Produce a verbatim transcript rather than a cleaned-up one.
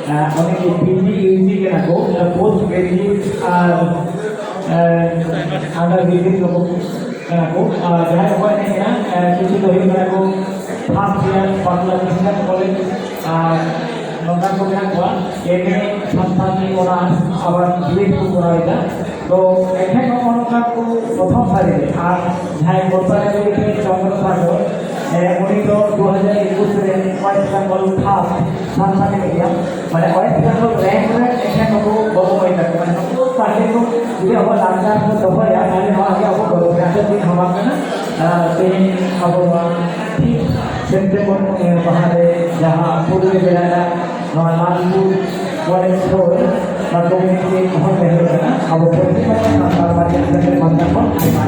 ᱚᱱᱮ ᱠᱚ P G U G ᱠᱟᱱᱟ ᱠᱚ, ᱯᱳᱥᱴ ᱜᱨᱮᱡᱩᱭᱮᱴ ᱟᱨ ᱟᱱᱰᱟᱨ ᱜᱨᱮᱡᱩᱭᱮᱴ ᱠᱚ ᱠᱟᱱᱟ ᱠᱚ᱾ ᱟᱨ ᱡᱟᱦᱟᱸᱭ ᱠᱚᱠᱚ ᱮᱱᱮᱡ ᱠᱟᱱᱟ, ᱠᱤᱪᱷᱩ ᱫᱚ ᱦᱩᱭᱩᱜ ᱠᱟᱱᱟ ᱠᱚ ᱯᱷᱟᱥᱴ ᱤᱭᱟᱨ ᱵᱟᱝᱞᱟ ᱠᱷᱨᱤᱥᱴᱟᱱ ᱠᱚᱞᱮᱡᱽ, ᱟᱨ ᱱᱚᱝᱠᱟ ᱠᱚ ᱢᱮᱱᱟᱜ ᱠᱚᱣᱟ ᱮᱢ ᱮ ᱥᱟᱱᱛᱟᱲᱤ ᱚᱱᱟᱨᱥ, ᱟᱵᱟᱨ ᱵᱤ ᱮᱰ ᱠᱚ ᱠᱚᱨᱟᱣ ᱮᱫᱟ᱾ ᱛᱚ ᱮᱠᱷᱮᱱ ᱱᱚᱜᱼᱚ ᱱᱚᱝᱠᱟ ᱠᱚ ᱯᱨᱚᱛᱷᱚᱢ ᱥᱟᱹᱨᱤ ᱨᱮ, ᱟᱨ ᱡᱟᱦᱟᱸᱭ ᱜᱚᱞᱯᱟᱨᱤ ᱨᱮ ᱪᱚᱱᱫᱨᱚ ᱥᱟᱜᱚᱨ, ᱮ, ᱩᱱᱤ ᱫᱚ ᱫᱩ ᱦᱟᱡᱟᱨ ᱮᱠᱩᱥ ᱨᱮ West Bengal first Santali medium, ᱢᱟᱱᱮ ᱳᱭᱮᱥᱴ ᱵᱮᱝᱜᱚᱞ ᱨᱮᱝᱠ ᱨᱮ ᱮᱠᱷᱮᱱ ᱱᱩᱠᱩ ᱵᱟᱹᱵᱩ ᱢᱟᱹᱭ ᱛᱟᱠᱚ, ᱢᱟᱱᱮ ᱱᱩᱠᱩ ᱫᱚ ᱛᱟᱦᱞᱮ ᱠᱚ ᱡᱩᱫᱤ ᱟᱵᱚ ᱞᱟᱠᱪᱟᱨ ᱵᱚᱱ ᱫᱚᱦᱚᱭᱟ, ᱛᱟᱦᱞᱮ ᱱᱚᱣᱟ ᱜᱮ ᱟᱵᱚ ᱜᱚᱨᱚᱵᱽ ᱨᱮᱱᱟᱜ ᱫᱚ ᱪᱮᱫ ᱦᱚᱸ ᱵᱟᱝ ᱠᱟᱱᱟ᱾ ᱟᱨ ᱛᱮᱦᱮᱧ ᱟᱵᱚ ᱱᱚᱣᱟ ᱴᱷᱤᱠ ᱥᱮᱯᱴᱮᱢᱵᱚᱨ, ᱮ, ᱢᱟᱦᱟ ᱨᱮ ᱡᱟᱦᱟᱸ ᱯᱩᱨᱵᱤ ᱵᱮᱲᱟ ᱨᱮᱱᱟᱜ ᱱᱚᱣᱟ ᱞᱟᱞᱯᱩᱨ ᱠᱚᱞᱮᱡᱽ ᱥᱩᱨ ᱱᱚᱣᱟ ᱠᱚᱢᱤᱭᱩᱱᱤᱴᱤ ᱦᱚᱲ ᱞᱮ ᱦᱩᱭᱩᱜ ᱠᱟᱱᱟ, ᱟᱵᱚ ᱯᱨᱚᱛᱮᱠ ᱢᱟᱥ ᱥᱟᱱᱛᱟᱲ ᱯᱟᱹᱨᱥᱤ ᱥᱮᱪᱮᱫ ᱵᱟᱧᱪᱟᱣ ᱵᱚᱱ ᱟᱭᱢᱟ